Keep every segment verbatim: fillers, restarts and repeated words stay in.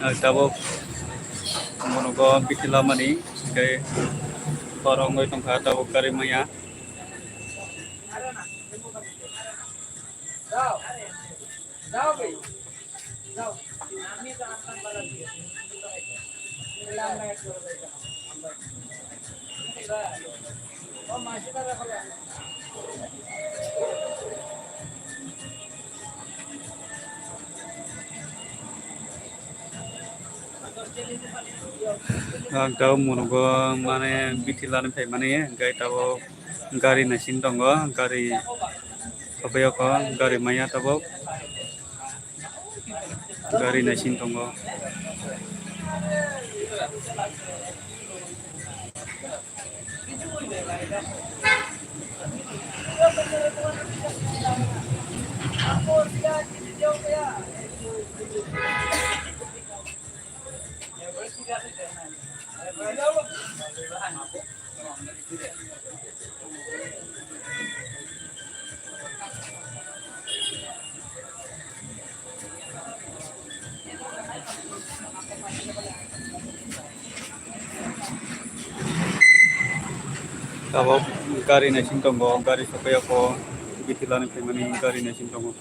Ang tabuk monogo bithi lamani, hingke korongoi tongkha tabuk gari maya. Ang tabuk monogo mane bithi lani phaimani, hingke tabuk gari naising tongo, gari sopaiyo kho, gari maya tabuk. Gari naising tongo. Tabok gari naising tongo, gari sopaiya kho, bithi lani phaimani gari naising tongo.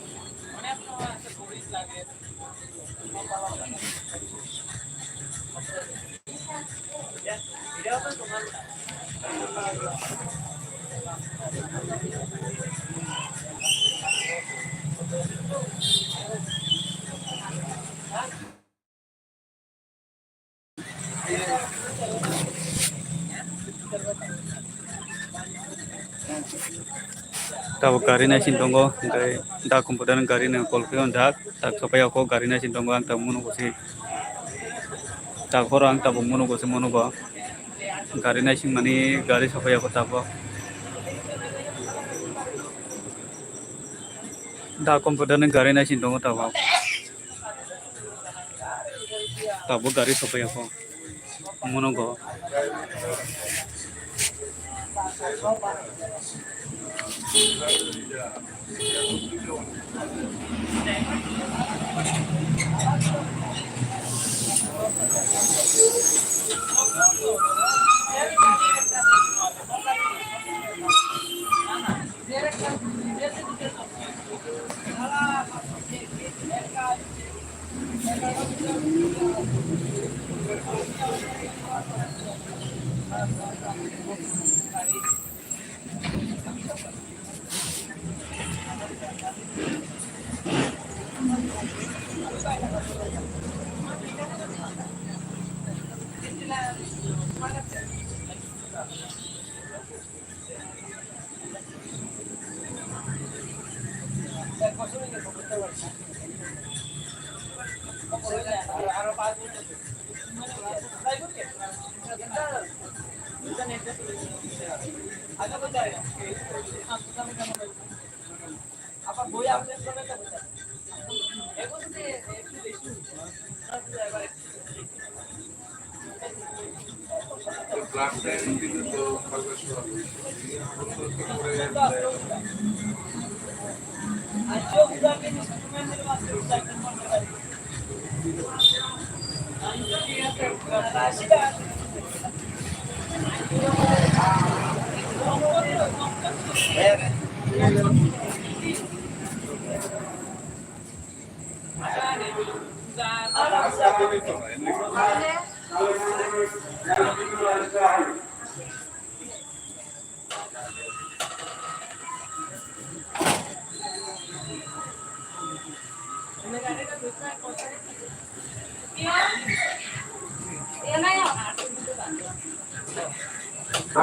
Tabok gari naising tongo, hwnkhe da computer gari no call khe onjak, tak sopai o kok gari naising tongo, ang tabuk munu kusi, tak horo ang tabuk munu kusi munu bo gari naising mani gari sopai o tabok da computer ni gari naising tongo tabok. Tabuk gari sopai o. Mono go.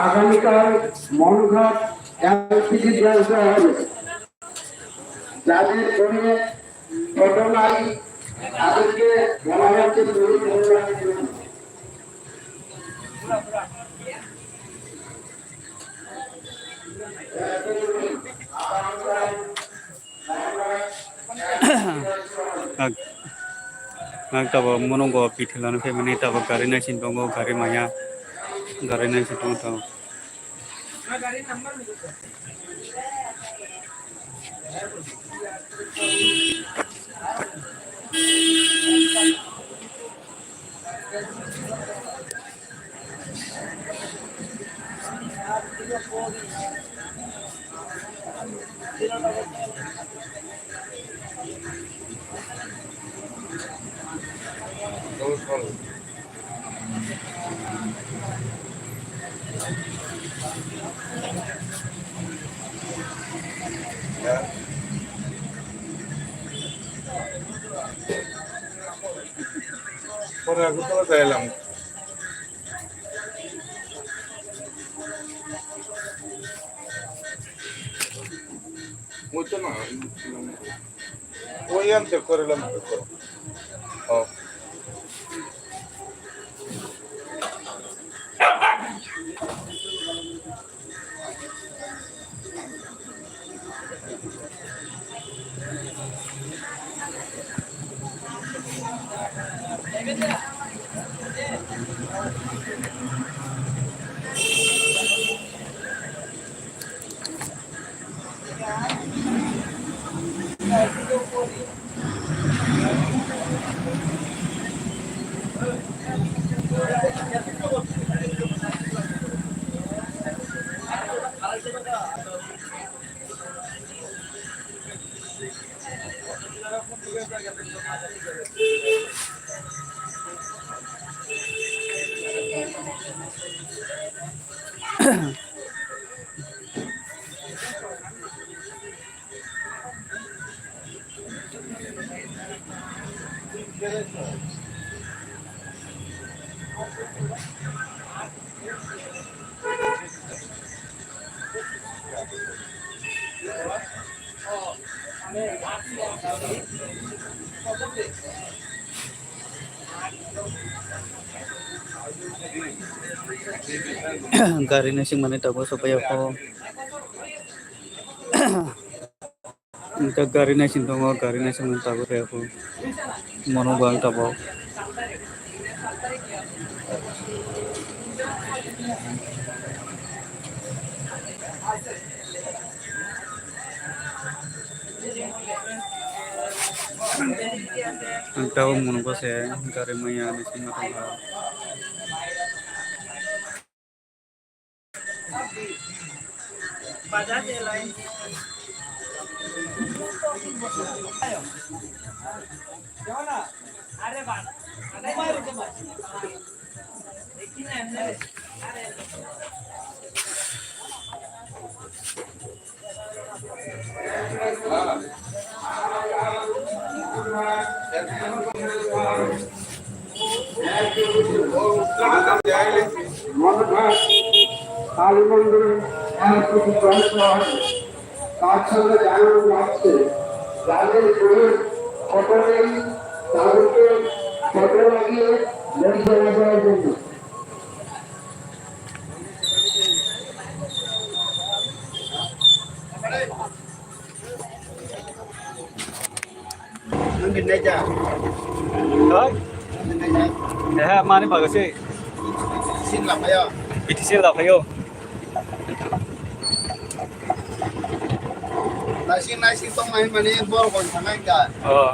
আগামীকাল Manughat LPG gas দেওয়া হবে। যাদের ঘরে ছোট নাই, তাদেরকে বলা হচ্ছে, Ang, ang tabok mono go pithilano phaimani tabok gari naising tongo, gari maya, gari naising tongo tabok. Pore Agartala jailam. Mucho na. Oyan te kore lam. Oh. Gari naising mani tabuk sopaiya kho. Hingke gari naising tongo, gari naising mani tabuk khe kho. Mono bo ang tabuk. Ang tabuk mono bo se gari maya naising ma tongkha. মহারাজ কালী মন্দিরে এক কোটি দশ হাজার কার সঙ্গে জানানো যাচ্ছে, যাদের গরিব ফটো নেই, তাদেরকে ফটো লাগিয়ে মন্দিরে যাওয়ার জন্য। Nang di naija. Hoi? Nang di naija. Eh, mani baga se. Sin la payo. B T C la payo. Naising naising tong nai mani bor kon sanai ka. Oh.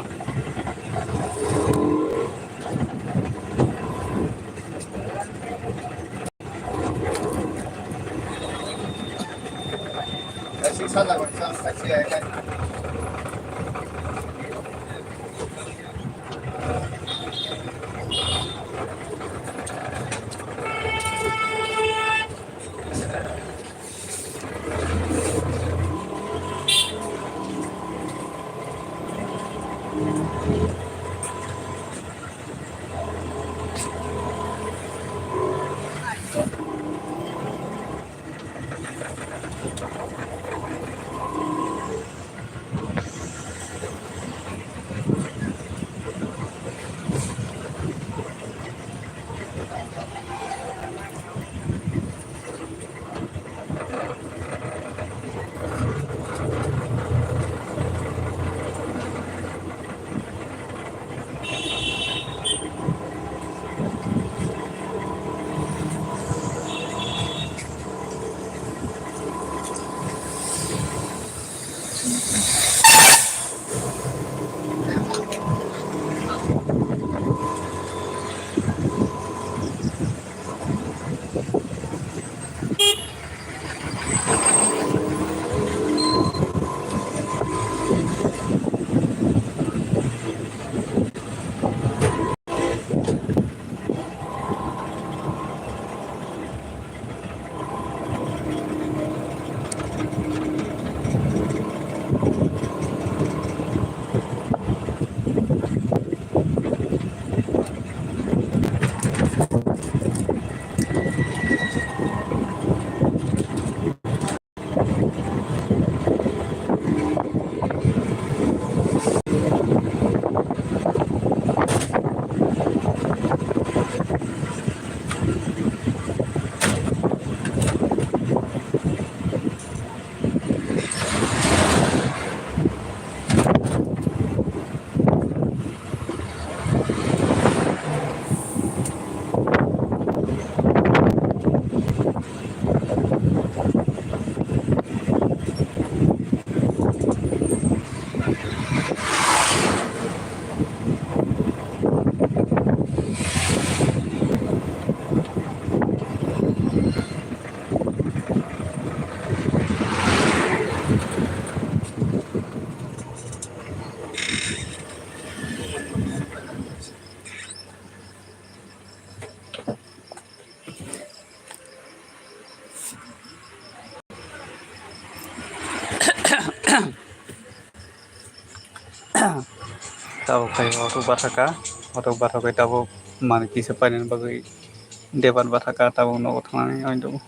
Tabuk khai auto bathaka, auto bathaka tabuk manwi kisa painani bagwi debat bathaka tabuk nogo thangnani oindogo.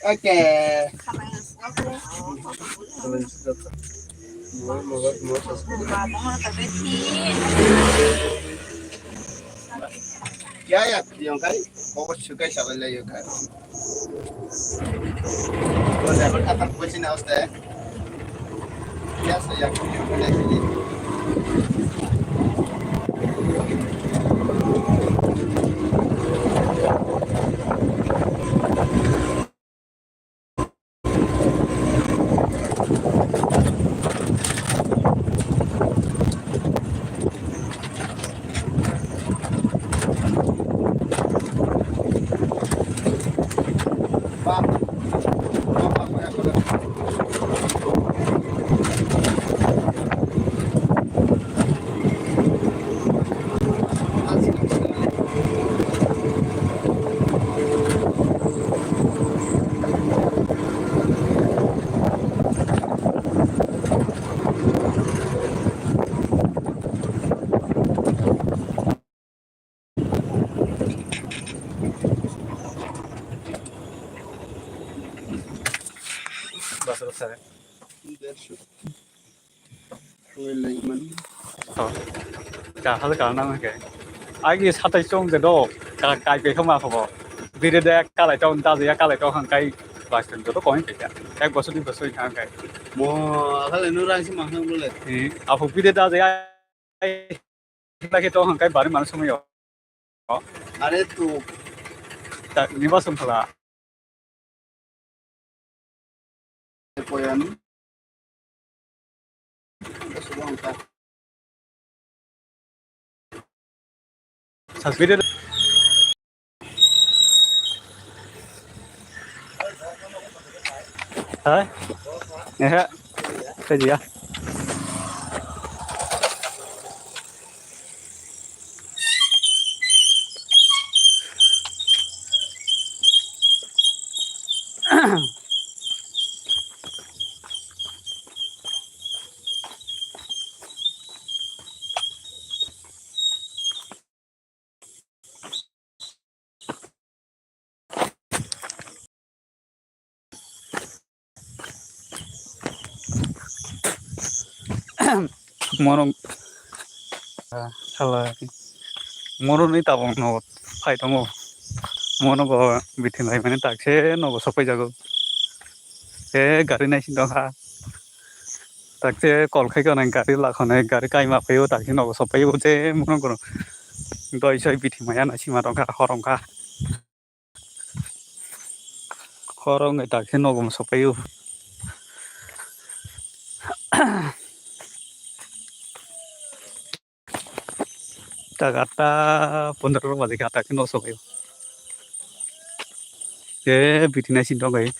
Okay. Ya, ya, yang kai, fokus sukai sabai lai ya kai. Bos, ya, berkata kucing aus deh. Ya, saya. Basra sare. Dershok. Wele man. Oh. Kahal kana hake. Agi satai chong de do. Ka kai pe khama khobo. Bire de kalai tong da ya kalai tong hang kai. Bas ten do ko hin pe. Ek bosor din bosor hang kai. Mo akal nu rang si mang hang lo le. Apu bire da ya. Lagi to hangkai bari manu sumui yo. Are tu. Tak ni ba sum phala. Poyan. Saspide. Hai? Ehe. Kaya. Morong, ah, sala, moroni tabang no phai tongo. Mono bo bithi lai mani tak se nogo sopai jago. E gari nai sing tongkha. Tak se call khai kha nai gari lakhonai gari kaima phaio tak se nogo sopai o je mono gono. Doi soi bithi maya nai sima tongkha horong kha. Horong nai tak se nogo sopai o. Tak atta pondro baje kha tak se nogo sopai o. E bithi nai sing tongkha.